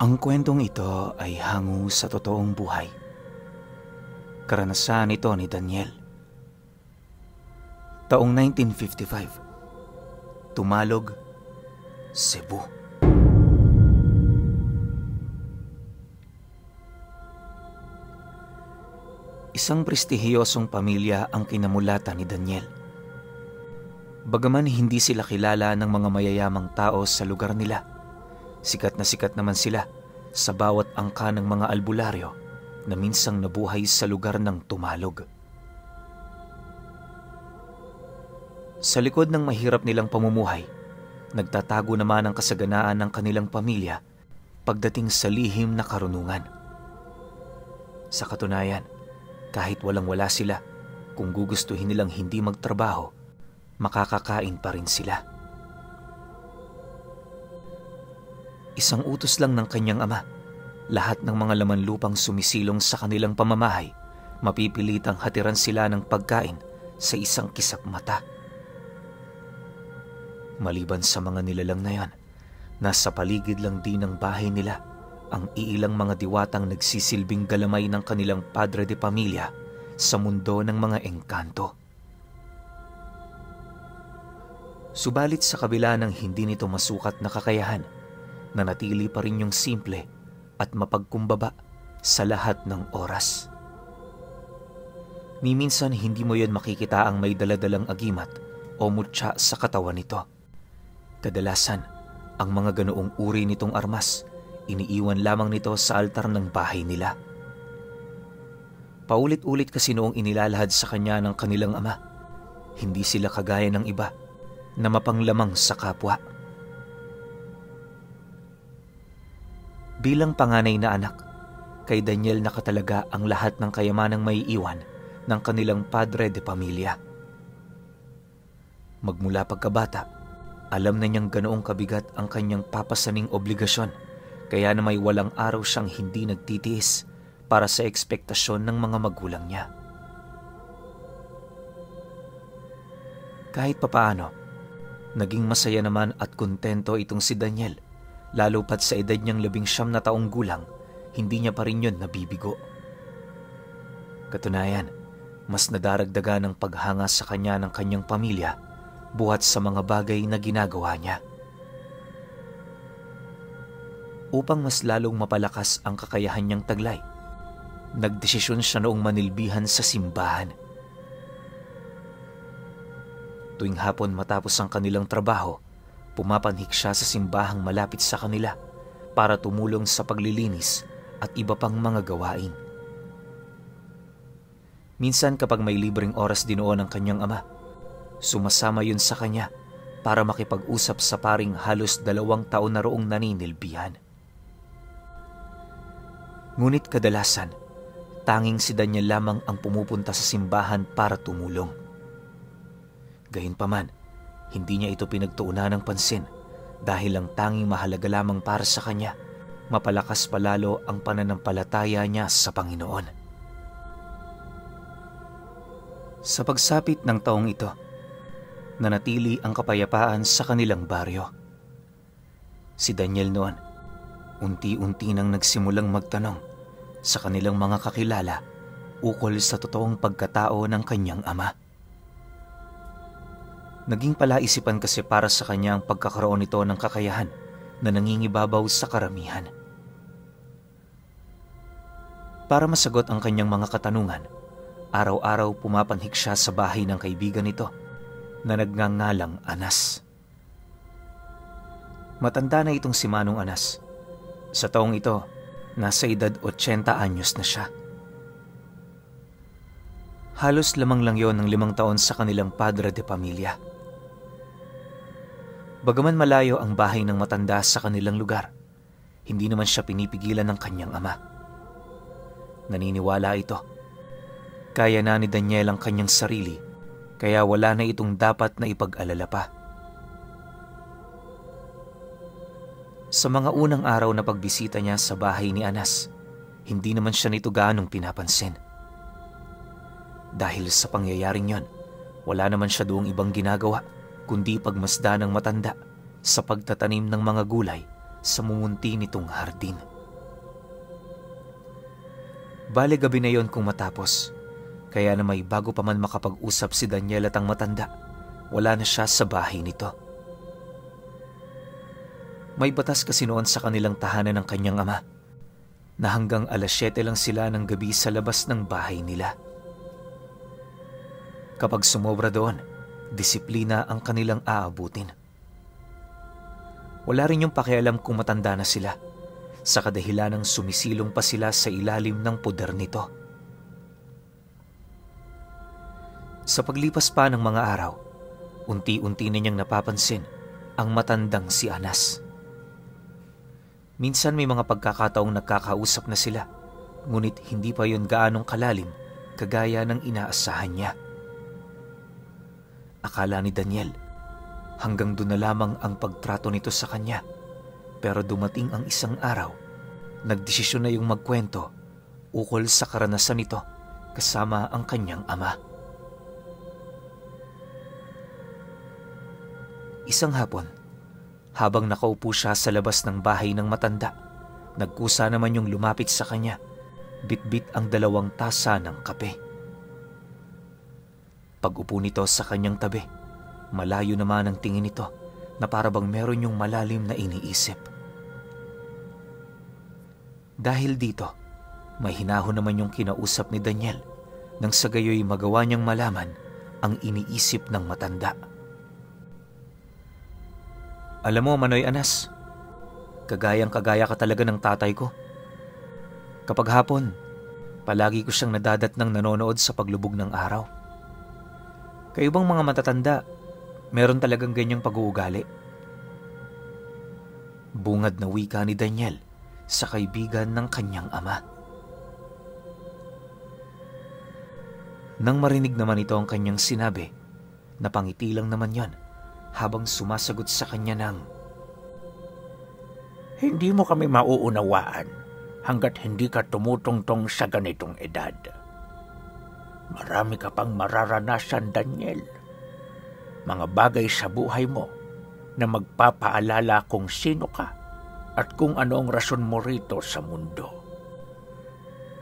Ang kwentong ito ay hango sa totoong buhay. Karanasan ito ni Daniel. Taong 1955, Tumalog, Cebu. Isang prestihiyosong pamilya ang kinamulatan ni Daniel. Bagaman hindi sila kilala ng mga mayayamang tao sa lugar nila, sikat na sikat naman sila sa bawat angka ng mga albularyo na minsang nabuhay sa lugar ng Tumalog. Sa likod ng mahirap nilang pamumuhay, nagtatago naman ang kasaganaan ng kanilang pamilya pagdating sa lihim na karunungan. Sa katunayan, kahit walang-wala sila, kung gugustuhin nilang hindi magtrabaho, makakakain pa rin sila. Isang utos lang ng kanyang ama, lahat ng mga laman lupang sumisilong sa kanilang pamamahay, mapipilitang hatiran sila ng pagkain sa isang kisap mata. Maliban sa mga nilalang na yan, nasa paligid lang din ng bahay nila ang iilang mga diwatang nagsisilbing galamay ng kanilang padre de pamilya sa mundo ng mga engkanto. Subalit sa kabila ng hindi nito masukat na kakayahan, nanatili pa rin yung simple at mapagkumbaba sa lahat ng oras. Ni minsan hindi mo yan makikita ang may daladalang agimat o mutya sa katawan nito. Kadalasan, ang mga ganoong uri nitong armas, iniiwan lamang nito sa altar ng bahay nila. Paulit-ulit kasi noong inilalahad sa kanya ng kanilang ama, hindi sila kagaya ng iba na mapanglamang sa kapwa. Bilang panganay na anak, kay Daniel nakatalaga ang lahat ng kayamanang may iwan ng kanilang padre de pamilya. Magmula pagkabata, alam na niyang ganoong kabigat ang kanyang papasaning obligasyon, kaya na may walang araw siyang hindi nagtitiis para sa ekspektasyon ng mga magulang niya. Kahit papaano, naging masaya naman at kontento itong si Daniel, lalo pat sa edad niyang 19 na taong gulang, hindi niya pa rin yun nabibigo. Katunayan, mas nadaragdagan ang paghanga sa kanya ng kanyang pamilya buhat sa mga bagay na ginagawa niya. Upang mas lalong mapalakas ang kakayahan niyang taglay, nagdesisyon siya noong manilbihan sa simbahan. Tuwing hapon matapos ang kanilang trabaho, pumapanhik siya sa simbahang malapit sa kanila para tumulong sa paglilinis at iba pang mga gawain. Minsan kapag may libreng oras dinoon ang kanyang ama, sumasama yun sa kanya para makipag-usap sa paring halos 2 taon na roong naninilbihan. Ngunit kadalasan, tanging si Daniel lamang ang pumupunta sa simbahan para tumulong. Gayunpaman, hindi niya ito pinagtuunan ng pansin dahil ang tanging mahalaga lamang para sa kanya, mapalakas palalo ang pananampalataya niya sa Panginoon. Sa pagsapit ng taong ito, nanatili ang kapayapaan sa kanilang baryo. Si Daniel noon, unti-unti nang nagsimulang magtanong sa kanilang mga kakilala ukol sa totoong pagkatao ng kanyang ama. Naging palaisipan kasi para sa kanya ang pagkakaroon nito ng kakayahan na nangingibabaw sa karamihan. Para masagot ang kanyang mga katanungan, araw-araw pumapanhik siya sa bahay ng kaibigan nito na nagngangalang Anas. Matanda na itong si Manong Anas. Sa taong ito, nasa edad 80 anyos na siya. Halos lamang lang yon ng 5 taon sa kanilang padre de pamilya. Bagaman malayo ang bahay ng matanda sa kanilang lugar, hindi naman siya pinipigilan ng kanyang ama. Naniniwala ito, kaya na ni Daniel ang kanyang sarili, kaya wala na itong dapat na ipag-alala pa. Sa mga unang araw na pagbisita niya sa bahay ni Anas, hindi naman siya nito gaanong pinapansin. Dahil sa pangyayaring yon, wala naman siya doong ibang ginagawa kundi pagmasdan ng matanda sa pagtatanim ng mga gulay sa mumunti nitong hardin. Bale gabi na yon kung matapos, kaya na may bago pa man makapag-usap si Daniel at ang matanda, wala na siya sa bahay nito. May batas kasi noon sa kanilang tahanan ng kanyang ama, na hanggang 7:00 lang sila ng gabi sa labas ng bahay nila. Kapag sumobra doon, disiplina ang kanilang aabutin. Wala rin yung pakialam kung matanda na sila, sa kadahilanang sumisilong pa sila sa ilalim ng puder nito. Sa paglipas pa ng mga araw, unti-unti na niyang napapansin ang matandang si Anas. Minsan may mga pagkakataong nagkakausap na sila, ngunit hindi pa yun gaanong kalalim kagaya ng inaasahan niya. Akala ni Daniel, hanggang doon na lamang ang pagtrato nito sa kanya. Pero dumating ang isang araw, nagdesisyon na yung magkwento ukol sa karanasan nito kasama ang kanyang ama. Isang hapon, habang nakaupo siya sa labas ng bahay ng matanda, nagkusa naman yung lumapit sa kanya, bitbit ang 2 tasa ng kape. Pag-upo nito sa kanyang tabi, malayo naman ang tingin nito na para bang meron yung malalim na iniisip. Dahil dito, may hinahon naman yung kinausap ni Daniel nang sa gayoy magawa niyang malaman ang iniisip ng matanda. Alam mo, Manoy Anas, kagayang-kagaya ka talaga ng tatay ko. Kapag hapon, palagi ko siyang nadadatnang nanonood sa paglubog ng araw. Kayo bang mga matatanda, meron talagang ganyang pag-uugali? Bungad na wika ni Daniel sa kaibigan ng kanyang ama. Nang marinig naman ito ang kanyang sinabi, napangiti lang naman yon habang sumasagot sa kanya ng, "Hindi mo kami mauunawaan hanggat hindi ka tumutungtong sa ganitong edad. Marami ka pang mararanasan, Daniel. Mga bagay sa buhay mo na magpapaalala kung sino ka at kung ano ang rason mo rito sa mundo.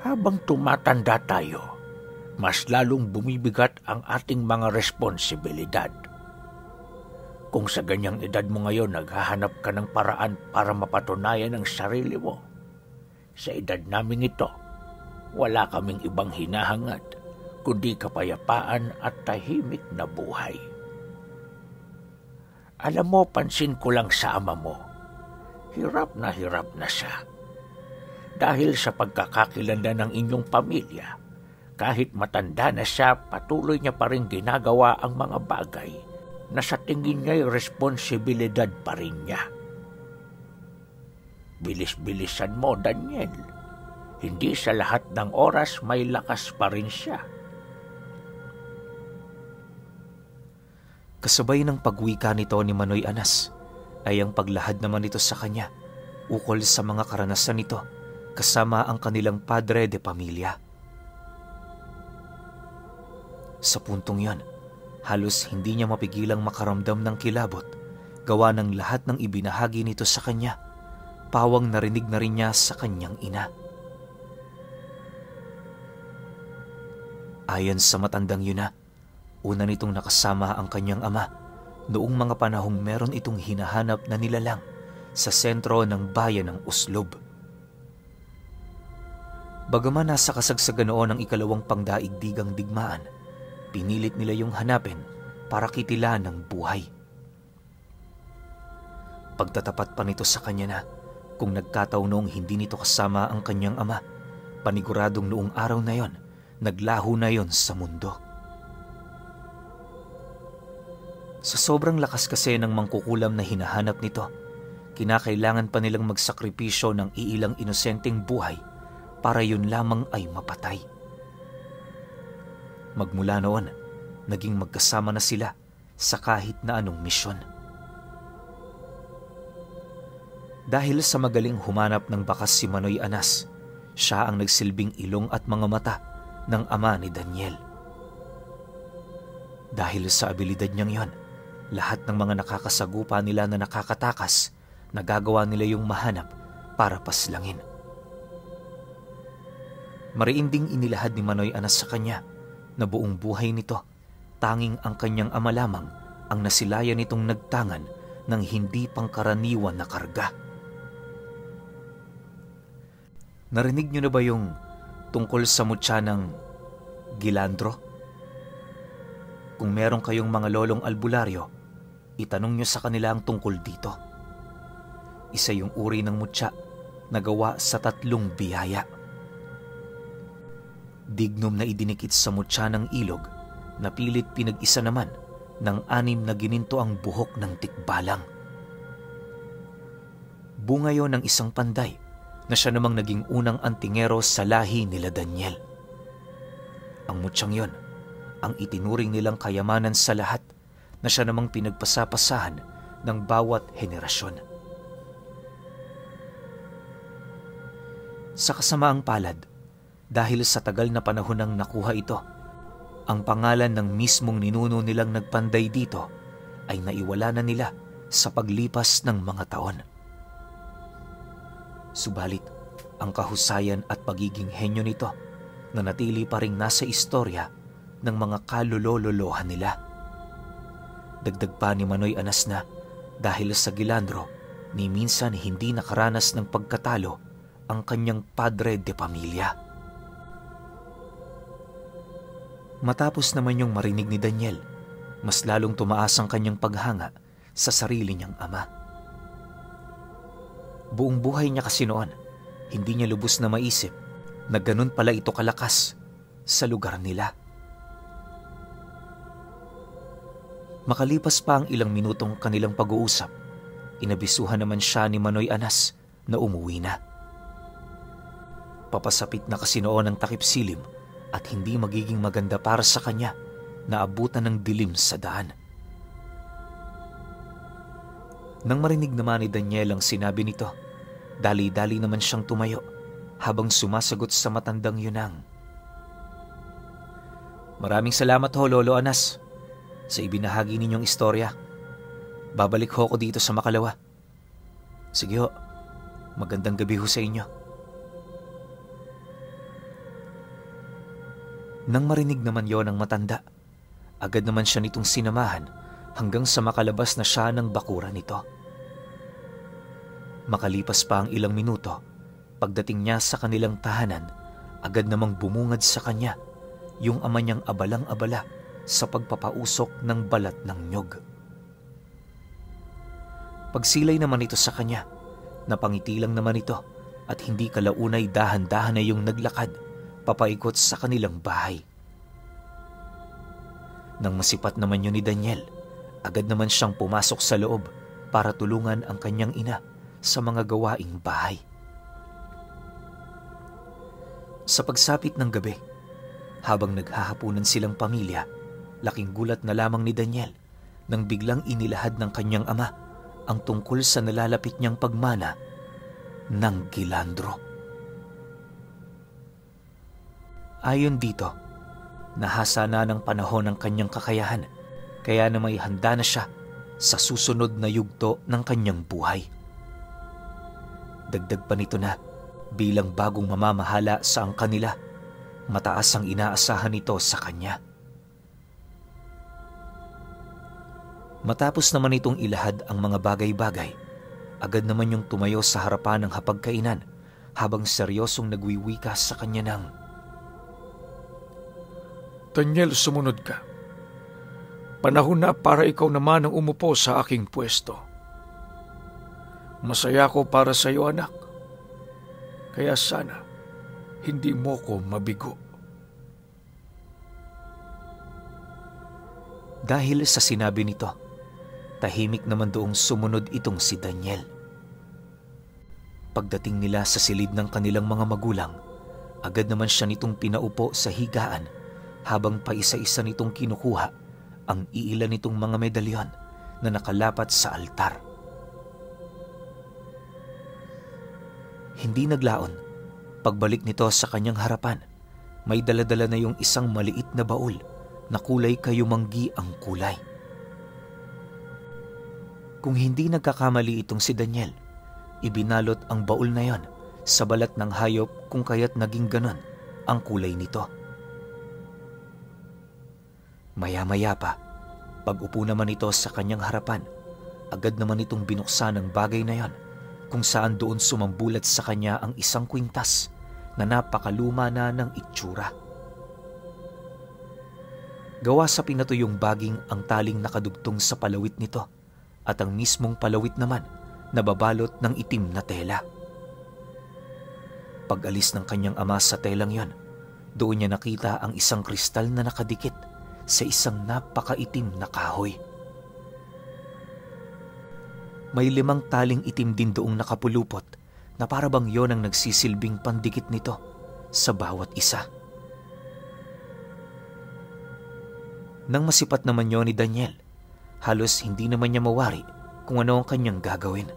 Habang tumatanda tayo, mas lalong bumibigat ang ating mga responsibilidad. Kung sa ganyang edad mo ngayon naghahanap ka ng paraan para mapatunayan ang sarili mo, sa edad naming ito, wala kaming ibang hinahangad kundi kapayapaan at tahimik na buhay. Alam mo, pansin ko lang sa ama mo, hirap na siya. Dahil sa pagkakakilala ng inyong pamilya, kahit matanda na siya, patuloy niya pa rin ginagawa ang mga bagay na sa tingin niya'y responsibilidad pa rin niya. Bilis-bilisan mo, Daniel. Hindi sa lahat ng oras may lakas pa rin siya." Kasabay ng pagwika nito ni Manoy Anas ay ang paglahad naman nito sa kanya ukol sa mga karanasan nito kasama ang kanilang padre de pamilya. Sa puntong yon, halos hindi niya mapigilang makaramdam ng kilabot gawa ng lahat ng ibinahagi nito sa kanya. Pawang narinig na rin niya sa kanyang ina. Ayon sa matandang yun na, una nitong nakasama ang kanyang ama noong mga panahong meron itong hinahanap na nilalang sa sentro ng bayan ng Uslob. Bagaman nasa kasagsagan noon ang 2 pangdaigdigang digmaan, pinilit nila yung hanapin para kitilan ng buhay. Pagtatapat pa nito sa kanya na kung nagkataon noong hindi nito kasama ang kanyang ama, paniguradong noong araw na yon, naglaho na yon sa mundo. Sa sobrang lakas kasi ng mangkukulam na hinahanap nito, kinakailangan pa nilang magsakripisyo ng iilang inosenteng buhay para yun lamang ay mapatay. Magmula noon, naging magkasama na sila sa kahit na anong misyon. Dahil sa magaling humanap ng bakas si Manoy Anas, siya ang nagsilbing ilong at mga mata ng ama ni Daniel. Dahil sa abilidad niyang yon, lahat ng mga nakakasagupa nila na nakakatakas, nagagawa nila yung mahanap para paslangin. Mariinding inilahad ni Manoy Anas sa kanya na buong buhay nito, tanging ang kanyang ama lamang ang nasilayan nitong nagtangan ng hindi pangkaraniwan na karga. Narinig niyo na ba yung tungkol sa mutya ng Gilandro? Kung meron kayong mga lolong albularyo, itanong niyo sa kanila ang tungkol dito. Isa yung uri ng mutya na gawa sa 3 biyaya. Dignom na idinikit sa mutya ng ilog na pilit pinag-isa naman ng 6 na gininto ang buhok ng tikbalang. Bunga yon ng isang panday na siya namang naging unang antingero sa lahi nila Daniel. Ang mutsyang yon ang itinuring nilang kayamanan sa lahat na siya namang pinagpasapasahan ng bawat henerasyon. Sa kasamaang palad, dahil sa tagal na panahon nang nakuha ito, ang pangalan ng mismong ninuno nilang nagpanday dito ay naiwala na nila sa paglipas ng mga taon. Subalit, ang kahusayan at pagiging henyo nito nanatili pa ring nasa istorya ng mga kalulololohan nila. Dagdag pa ni Manoy Anas na dahil sa Gilandro, ni minsan hindi nakaranas ng pagkatalo ang kanyang padre de pamilya. Matapos naman yung marinig ni Daniel, mas lalong tumaas ang kanyang paghanga sa sarili niyang ama. Buong buhay niya kasi noon, hindi niya lubos na maisip na ganun pala ito kalakas sa lugar nila. Makalipas pa ang ilang minutong kanilang pag-uusap, inabisuhan naman siya ni Manoy Anas na umuwi na. Papasapit na kasi noon ang takip silim at hindi magiging maganda para sa kanya na abutan ng dilim sa daan. Nang marinig naman ni Daniel ang sinabi nito, dali-dali naman siyang tumayo habang sumasagot sa matandang yunang. Maraming salamat ho, Lolo Anas, sa ibinahagi ninyong istorya. Babalik ho ako dito sa Makalawa. Sige ho, magandang gabi ho sa inyo. Nang marinig naman yon ng matanda, agad naman siya nitong sinamahan hanggang sa makalabas na siya ng bakuran nito. Makalipas pa ang ilang minuto, pagdating niya sa kanilang tahanan, agad namang bumungad sa kanya yung ama niyang abalang-abala sa pagpapausok ng balat ng nyog. Pagsilay naman ito sa kanya, napangiti lang naman ito at hindi kalaunay dahan-dahan na yung naglakad papaikot sa kanilang bahay. Nang masipat naman yun ni Daniel, agad naman siyang pumasok sa loob para tulungan ang kanyang ina sa mga gawaing bahay. Sa pagsapit ng gabi, habang naghahapunan silang pamilya, laking gulat na lamang ni Daniel nang biglang inilahad ng kanyang ama ang tungkol sa nalalapit niyang pagmana ng Gilandro. Ayon dito, nahasa na ng panahon ng kanyang kakayahan, kaya na may handa na siya sa susunod na yugto ng kanyang buhay. Dagdag pa nito na bilang bagong mamamahala sa ang kanila, mataas ang inaasahan nito sa kanya. Matapos naman itong ilahad ang mga bagay-bagay, agad naman yung tumayo sa harapan ng hapagkainan habang seryosong nagwiwika sa kanya ng, Daniel, sumunod ka. Panahon na para ikaw naman ang umupo sa aking pwesto. Masaya ko para sa iyo, anak. Kaya sana, hindi mo ko mabigo. Dahil sa sinabi nito, tahimik naman doong sumunod itong si Daniel. Pagdating nila sa silid ng kanilang mga magulang, agad naman siya nitong pinaupo sa higaan habang paisa-isa nitong kinukuha ang iilan nitong mga medalyon na nakalapat sa altar. Hindi naglaon, pagbalik nito sa kanyang harapan, may daladala na yung isang maliit na baul na kulay kayumanggi ang kulay. Kung hindi nagkakamali itong si Daniel, ibinalot ang baul na yon sa balat ng hayop kung kaya't naging ganon ang kulay nito. Maya-maya pa, pag-upo naman ito sa kanyang harapan, agad naman itong binuksan ang bagay na yon, kung saan doon sumambulat sa kanya ang isang kwintas na napakaluma na ng itsura. Gawa sa pinatuyong baging ang taling nakadugtong sa palawit nito at ang mismong palawit naman nababalot ng itim na tela. Pag-alis ng kanyang ama sa telang yon, doon niya nakita ang isang kristal na nakadikit sa isang napakaitim na kahoy. May 5 taling itim din doong nakapulupot na parabang yon ang nagsisilbing pandikit nito sa bawat isa. Nang masipat naman yon ni Daniel, halos hindi naman niya mawari kung ano ang kanyang gagawin.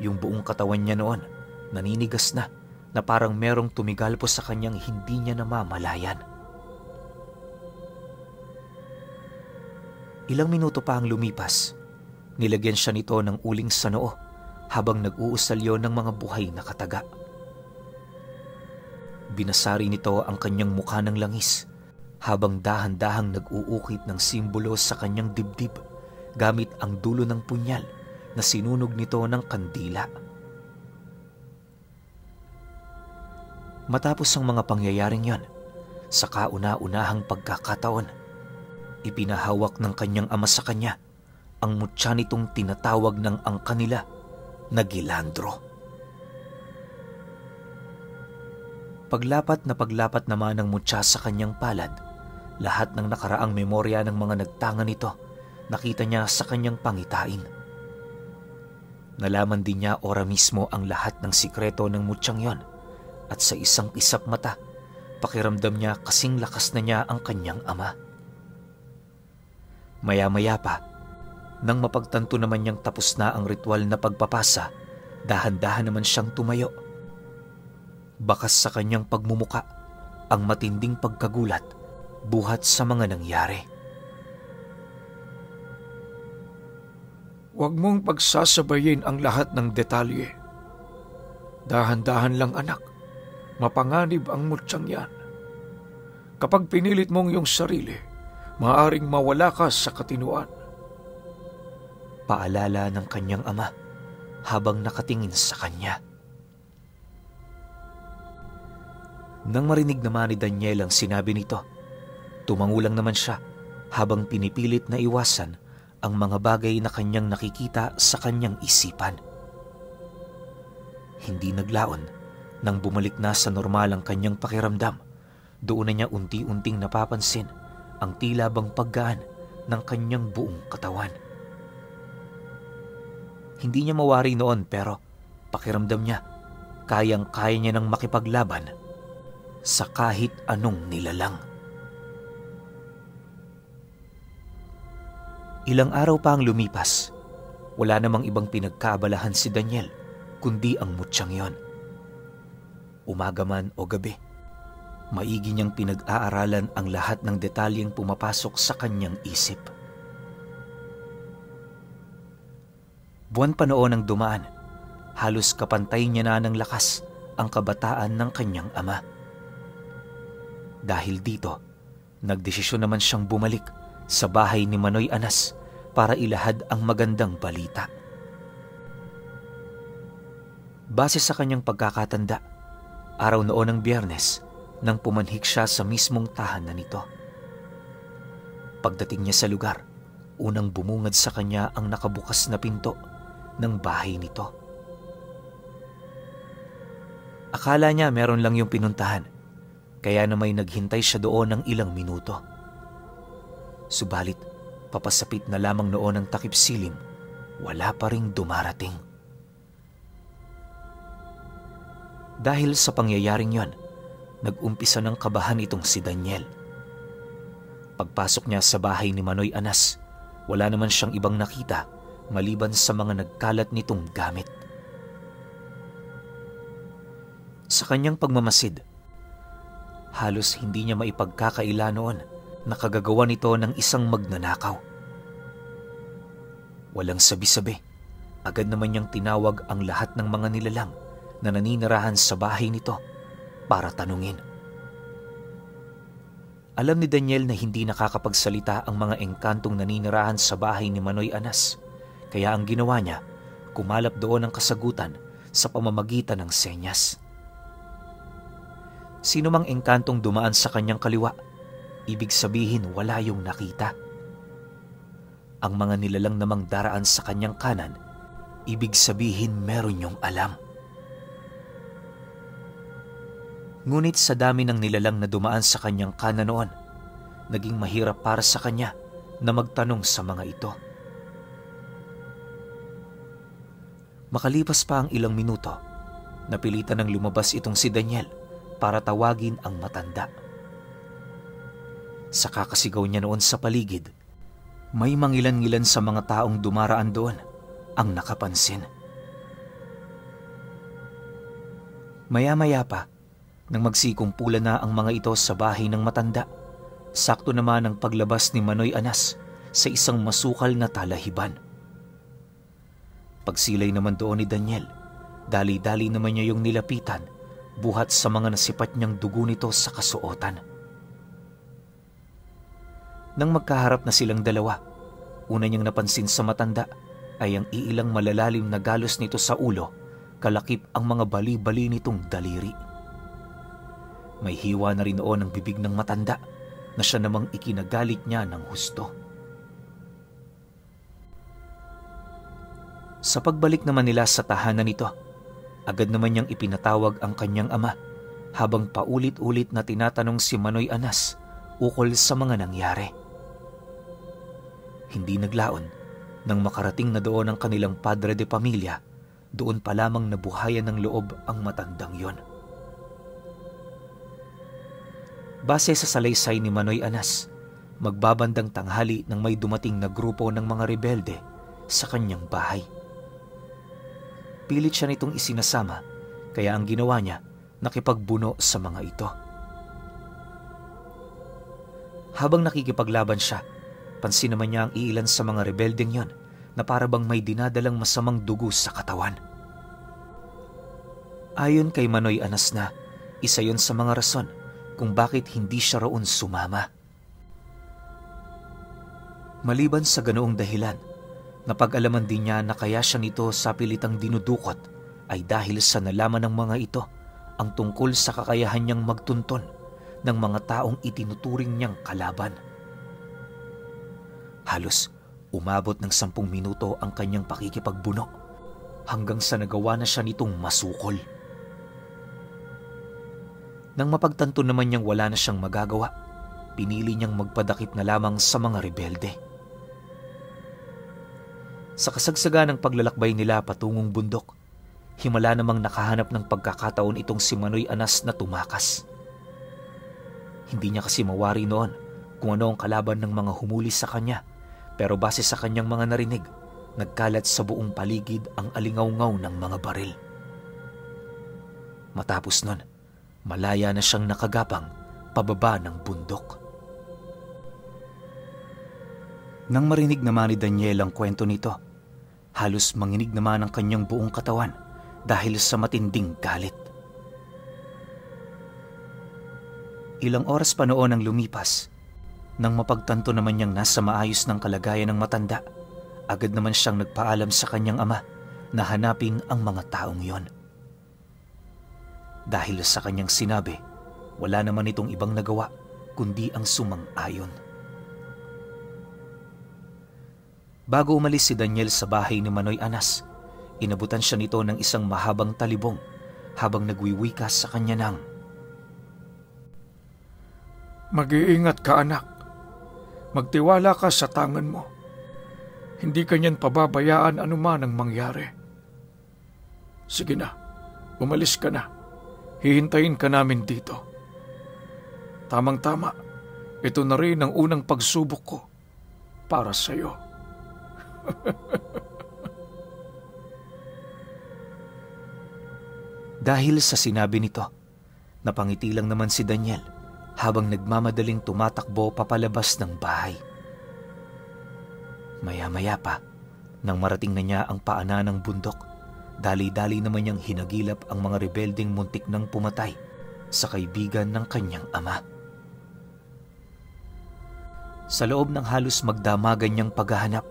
Yung buong katawan niya noon, naninigas na parang merong tumigalpo sa kanyang hindi niya namamalayan. Ilang minuto pa ang lumipas, nilagyan siya nito ng uling sa noo habang nag-uusal yon ng mga buhay na kataga. Binasari nito ang kanyang mukha ng langis habang dahan-dahang nag-uukit ng simbolo sa kanyang dibdib gamit ang dulo ng punyal na sinunog nito ng kandila. Matapos ang mga pangyayaring yon, sa kauna-unahang pagkakataon, ipinahawak ng kanyang ama sa kanya ang mutya nitong tinatawag ng angka nila na Gilandro. Paglapat naman ng mutya sa kanyang palad, lahat ng nakaraang memorya ng mga nagtanga nito nakita niya sa kanyang pangitain. Nalaman din niya ora mismo ang lahat ng sikreto ng mutyang yon at sa isang kisap mata, pakiramdam niya kasing lakas na niya ang kanyang ama. Maya-maya pa, nang mapagtanto naman niyang tapos na ang ritual na pagpapasa, dahan-dahan naman siyang tumayo. Bakas sa kanyang pagmumuka ang matinding pagkagulat buhat sa mga nangyari. Huwag mong pagsasabayin ang lahat ng detalye. Dahan-dahan lang anak, mapanganib ang mutyang yan. Kapag pinilit mong iyong sarili, maaaring mawala ka sa katinuan. Paalala ng kanyang ama habang nakatingin sa kanya. Nang marinig naman ni Daniel ang sinabi nito, tumangulang naman siya habang pinipilit na iwasan ang mga bagay na kanyang nakikita sa kanyang isipan. Hindi naglaon nang bumalik na sa normal ang kanyang pakiramdam. Doon na niya unti-unting napapansin ang tila bang paggaan ng kanyang buong katawan. Hindi niya mawari noon pero pakiramdam niya kayang-kaya niya nang makipaglaban sa kahit anong nilalang. Ilang araw pa ang lumipas, wala namang ibang pinagkaabalahan si Daniel kundi ang mutyang yon. Umaga man o gabi, maigi niyang pinag-aaralan ang lahat ng detalyeng pumapasok sa kanyang isip. Buwan pa noon ang dumaan, halos kapantay niya na ng lakas ang kabataan ng kanyang ama. Dahil dito, nagdesisyon naman siyang bumalik sa bahay ni Manoy Anas para ilahad ang magandang balita. Base sa kanyang pagkakatanda, araw noon ng Biyernes nang pumanhik siya sa mismong tahanan nito. Pagdating niya sa lugar, unang bumungad sa kanya ang nakabukas na pinto ng bahay nito. Akala niya meron lang yung pinuntahan, kaya na may naghintay siya doon ng ilang minuto. Subalit, papasapit na lamang noon ang takip silim, wala pa ring dumarating. Dahil sa pangyayaring yon, nag-umpisa ng kabahan itong si Daniel. Pagpasok niya sa bahay ni Manoy Anas, wala naman siyang ibang nakita maliban sa mga nagkalat nitong gamit. Sa kanyang pagmamasid, halos hindi niya maipagkakaila noon na kagagawa nito ng isang magnanakaw. Walang sabi-sabi, agad naman niyang tinawag ang lahat ng mga nilalang na naninirahan sa bahay nito para tanungin. Alam ni Daniel na hindi nakakapagsalita ang mga engkantong naninirahan sa bahay ni Manoy Anas, kaya ang ginawa niya, kumalap doon ang kasagutan sa pamamagitan ng senyas. Sino mang engkantong dumaan sa kanyang kaliwa, ibig sabihin wala yung nakita. Ang mga nilalang namang daraan sa kanyang kanan, ibig sabihin meron yung alam. Ngunit sa dami ng nilalang na dumaan sa kanyang kanan noon, naging mahirap para sa kanya na magtanong sa mga ito. Makalipas pa ang ilang minuto, napilitan ng lumabas itong si Daniel para tawagin ang matanda. Sa kakasigaw niya noon sa paligid, may mangilan-ngilan sa mga taong dumaraan doon ang nakapansin. Maya-maya pa, nang magsikumpulan na ang mga ito sa bahay ng matanda, sakto naman ang paglabas ni Manoy Anas sa isang masukal na talahiban. Pagsilay naman doon ni Daniel, dali-dali naman niya yung nilapitan, buhat sa mga nasipat niyang dugo nito sa kasuotan. Nang magkaharap na silang dalawa, una niyang napansin sa matanda ay ang iilang malalalim na galos nito sa ulo, kalakip ang mga bali-bali nitong daliri. May hiwa na rin noon ang bibig ng matanda na siya namang ikinagalit niya ng husto. Sa pagbalik naman nila sa tahanan nito, agad naman niyang ipinatawag ang kanyang ama habang paulit-ulit na tinatanong si Manoy Anas ukol sa mga nangyari. Hindi naglaon nang makarating na doon ang kanilang padre de pamilya, doon pa lamang nabuhayan ng loob ang matandang yon. Base sa salaysay ni Manoy Anas, magbabandang tanghali nang may dumating na grupo ng mga rebelde sa kanyang bahay. Pilit siya nitong isinasama, kaya ang ginawa niya, nakipagbuno sa mga ito. Habang nakikipaglaban siya, pansin naman niya ang iilan sa mga rebeldeng yon na parabang may dinadalang masamang dugo sa katawan. Ayon kay Manoy Anas na, isa yon sa mga rason kung bakit hindi siya roon sumama. Maliban sa ganoong dahilan, napag-alaman din niya na kaya siya nito sa pilitang dinudukot ay dahil sa nalaman ng mga ito ang tungkol sa kakayahan niyang magtunton ng mga taong itinuturing niyang kalaban. Halos umabot ng 10 minuto ang kanyang pakikipagbuno hanggang sa nagawa na siya nitong masukol. Nang mapagtanto naman niyang wala na siyang magagawa, pinili niyang magpadakip na lamang sa mga rebelde. Sa kasagsagan ng paglalakbay nila patungong bundok, himala namang nakahanap ng pagkakataon itong si Manoy Anas na tumakas. Hindi niya kasi mawari noon kung ano ang kalaban ng mga humuli sa kanya, pero base sa kanyang mga narinig, nagkalat sa buong paligid ang alingaw-ngaw ng mga baril. Matapos nun, malaya na siyang nakagapang pababa ng bundok. Nang marinig naman ni Daniel ang kwento nito, halos manginig naman ang kanyang buong katawan dahil sa matinding galit. Ilang oras pa noon ang lumipas, nang mapagtanto naman niyang nasa maayos ng kalagayan ng matanda, agad naman siyang nagpaalam sa kanyang ama na hanapin ang mga taong yon. Dahil sa kanyang sinabi, wala naman itong ibang nagawa kundi ang sumang-ayon. Bago umalis si Daniel sa bahay ni Manoy Anas, inabutan siya nito ng isang mahabang talibong habang nagwiwika sa kanya ng, "Mag-iingat ka, anak. Magtiwala ka sa tangan mo. Hindi ka niyan pababayaan anuman ang mangyari. Sige na, umalis ka na. Hihintayin ka namin dito. Tamang-tama, ito na rin ang unang pagsubok ko para sa iyo." Dahil sa sinabi nito, napangiti lang naman si Daniel habang nagmamadaling tumatakbo papalabas ng bahay. Maya-maya pa, nang marating na niya ang paanan ng bundok, dali-dali naman niyang hinagilap ang mga rebeldeng muntik nang pumatay sa kaibigan ng kanyang ama. Sa loob ng halos magdamagan niyang paghahanap,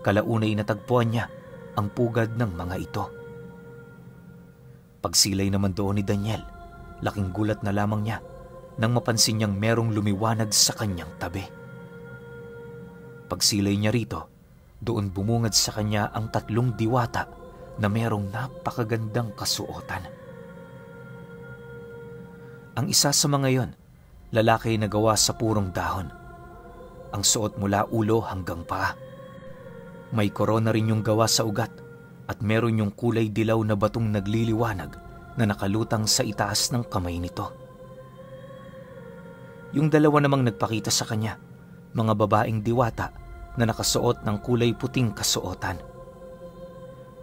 kalaunay natagpuan niya ang pugad ng mga ito. Pagsilay naman doon ni Daniel, laking gulat na lamang niya nang mapansin niyang merong lumiwanag sa kanyang tabi. Pagsilay niya rito, doon bumungad sa kanya ang 3 diwata na merong napakagandang kasuotan. Ang isa sa mga yon, lalaki na gawa sa purong dahon. Ang suot mula ulo hanggang paa. May korona rin yung gawa sa ugat at meron yung kulay dilaw na batong nagliliwanag na nakalutang sa itaas ng kamay nito. Yung dalawa namang nagpakita sa kanya, mga babaeng diwata na nakasuot ng kulay puting kasuotan.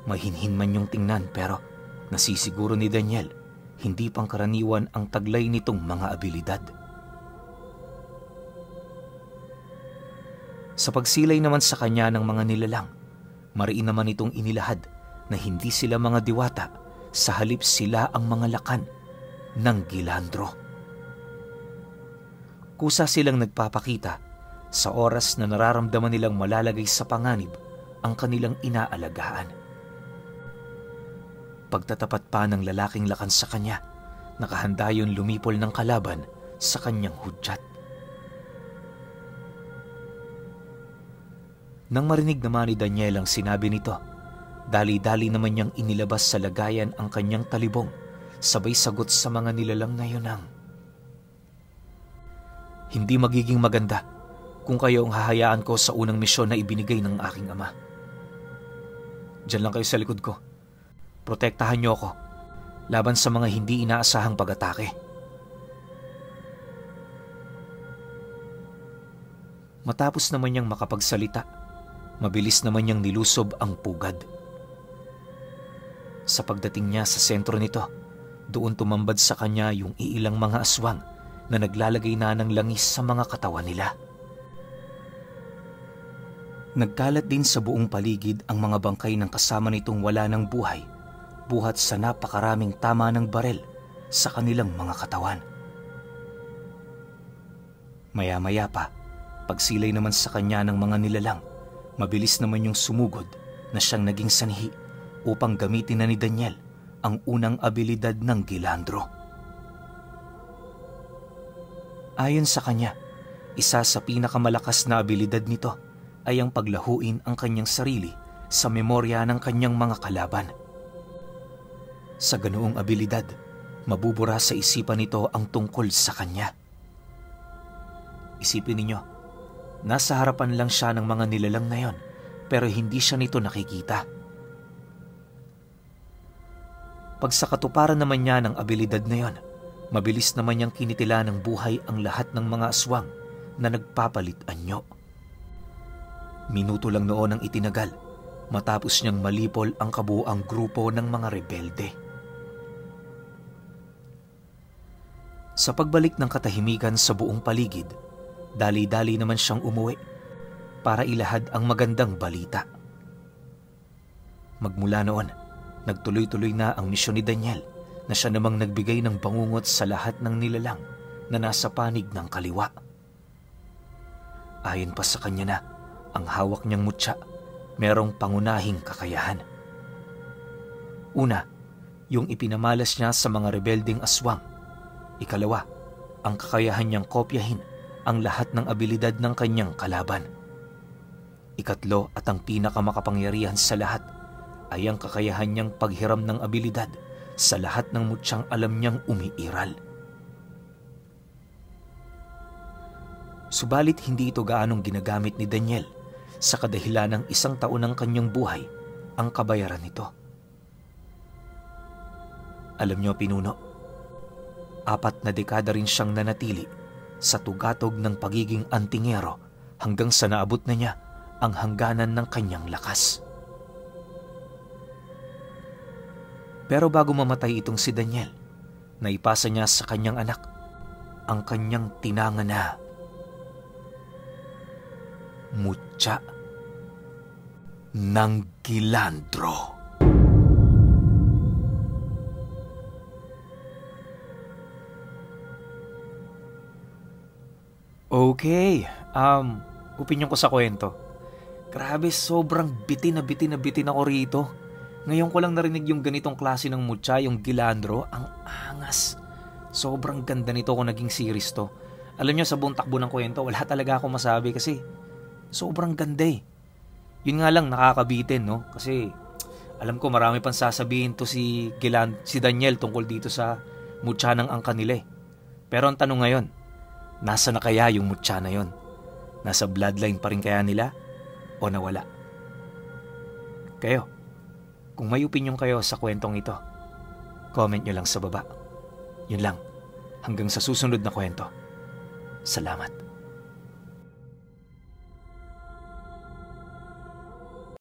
Mahinhin man yung tingnan pero nasisiguro ni Daniel, hindi pangkaraniwan ang taglay nitong mga abilidad. Sa pagsilay naman sa kanya ng mga nilalang, mariin naman itong inilahad na hindi sila mga diwata, sa halip sila ang mga lakan ng Gilandro. Kusa silang nagpapakita sa oras na nararamdaman nilang malalagay sa panganib ang kanilang inaalagaan. Pagtatapat pa ng lalaking lakan sa kanya, nakahanda yun lumipol ng kalaban sa kanyang hudyat. Nang marinig naman ni Daniel ang sinabi nito, dali-dali naman niyang inilabas sa lagayan ang kanyang talibong, sabay sagot sa mga nilalang na yun ang, "Hindi magiging maganda kung kayo ang hahayaan ko sa unang misyon na ibinigay ng aking ama. Diyan lang kayo sa likod ko. Protektahan niyo ako laban sa mga hindi inaasahang pag-atake." Matapos naman niyang makapagsalita, mabilis naman niyang nilusob ang pugad. Sa pagdating niya sa sentro nito, doon tumambad sa kanya yung iilang mga aswang na naglalagay na ng langis sa mga katawan nila. Nagkalat din sa buong paligid ang mga bangkay ng kasama nitong wala ng buhay, buhat sa napakaraming tama ng barel sa kanilang mga katawan. Maya-maya pa, pagsilay naman sa kanya ng mga nilalang, mabilis naman yung sumugod na siyang naging sanhi upang gamitin na ni Daniel ang unang abilidad ng Gilandro. Ayon sa kanya, isa sa pinakamalakas na abilidad nito ay ang paglahuin ang kanyang sarili sa memorya ng kanyang mga kalaban. Sa ganoong abilidad, mabubura sa isipan nito ang tungkol sa kanya. Isipin ninyo, nasa harapan lang siya ng mga nilalang na yon, pero hindi siya nito nakikita. Pag sa katuparan naman niya ng abilidad na yon, mabilis naman niyang kinitila ng buhay ang lahat ng mga aswang na nagpapalit anyo. Minuto lang noon ang itinagal matapos niyang malipol ang kabuuang grupo ng mga rebelde. Sa pagbalik ng katahimikan sa buong paligid, dali-dali naman siyang umuwi para ilahad ang magandang balita. Magmula noon, nagtuloy-tuloy na ang misyon ni Daniel na siya namang nagbigay ng bangungot sa lahat ng nilalang na nasa panig ng kaliwa. Ayon pa sa kanya na, ang hawak niyang mutya merong pangunahing kakayahan. Una, yung ipinamalas niya sa mga rebelding aswang. Ikalawa, ang kakayahan niyang kopyahin ang lahat ng abilidad ng kanyang kalaban. Ikatlo at ang pinakamakapangyarihan sa lahat ay ang kakayahan niyang paghiram ng abilidad sa lahat ng mutsyang alam niyang umiiral. Subalit hindi ito gaanong ginagamit ni Daniel sa kadahilan ng 1 taon ng kanyang buhay ang kabayaran nito. Alam niyo, pinuno, 4 na dekada rin siyang nanatili sa tugatog ng pagiging antingero hanggang sa naabot na niya ang hangganan ng kanyang lakas. Pero bago mamatay itong si Daniel, naipasa niya sa kanyang anak ang kanyang tinanga na mutya ng Gilandro. Okay, opinion ko sa kwento. Grabe, sobrang bitin na bitin ako rito. Ngayon ko lang narinig yung ganitong klase ng mutya, yung Gilandro. Ang angas. Sobrang ganda nito kung naging series to. Alam nyo, sa buong takbo ng kwento, wala talaga ako masabi kasi sobrang ganda eh. Yun nga lang, nakakabitin, no? Kasi alam ko marami pang sasabihin to si Daniel tungkol dito sa mutya ng angka nila eh. Pero ang tanong ngayon, nasa na kaya yung mutya na yon? Nasa bloodline pa rin kaya nila? O nawala? Kayo, kung may opinion kayo sa kwentong ito, comment nyo lang sa baba. Yun lang, hanggang sa susunod na kwento. Salamat.